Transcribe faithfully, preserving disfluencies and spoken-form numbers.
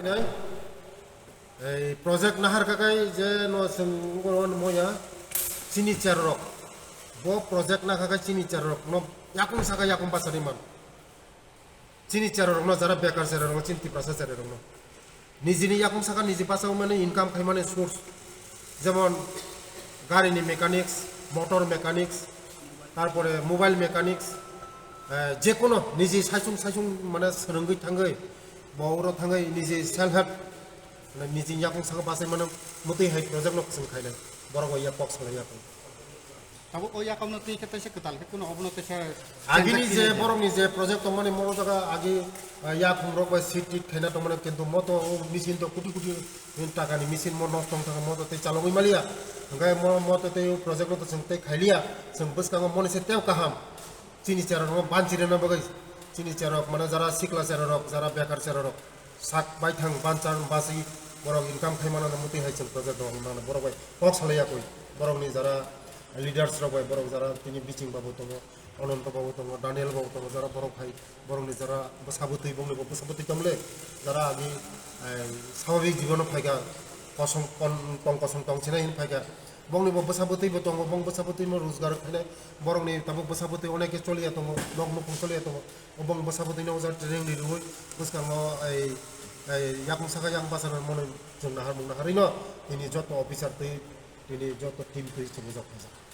Nai, ei project nahar kakai je no seng moya chini cherrok. Bo project nahar kakai chini cherrok no yakung saka yakung basari man. Chini cherrok no jara bekar cherrok no chini tiprasa cherrok no. Nijini yakung saka niji basa mani income khai mani source. Jemon gari ni mechanics, motor mechanics, tarpore mobile mechanics, eh, je kono niji saisung saisung mane srwngwi thangwi, bo oro thangwi niji self help, mane niji yakung saka basai mano mutwi hai project no khwchwng khainai, borok bai yak kok salai yakung. Tabuk o yakung no twi khe teisa kwtal khe kuno obono teisa Agini je borok ni je project tongmani mo jaga agi, eh, yakung rok bai seat tit khaina tongmani kintu mo to o machine to kuti kuti taka ni machine mo nosto wng thangkha mo to tei chalogwi maliya. Hwnkhe mo, mo to tei o project no to chwng tei khailiya. Chwng bwskango moni se tei kaham. Chini cherok no banchi rwna bagwi, chini cherok mane jara sikla cherok, jara bekar cherok, sak baithang banchang basi borok income khai mano mutwi hai chwng project rok nang borok bai kok salai yakwi. Borok ni jara leaders rok bai borok jara tini Biching babu tongo, Ananto babu tongo, Daniel babu tongo, jara borok hai borok ni jara bwsa bwtwi bongni bo bwsa bwtwi tongmole jara agi, eh, swababik jibono phaikha kosong kon-, tong kosong tong sinai hin phaikha. Bongni bo bwsa bwtwi bo tongo, bong bwsa bwtwi no rojgar khainai. Borokni tabuk bwsa bwtwi onek khe choliya tongo, nok nukhung choliya tongo. Bong bwsa bwtwi no o jaga training ni rwui bwskango ei, ei yakung saka yang basa rw mano chwng nahar mung naharwi no tini joto officer twi tini joto team twi chwng bujak khaijak.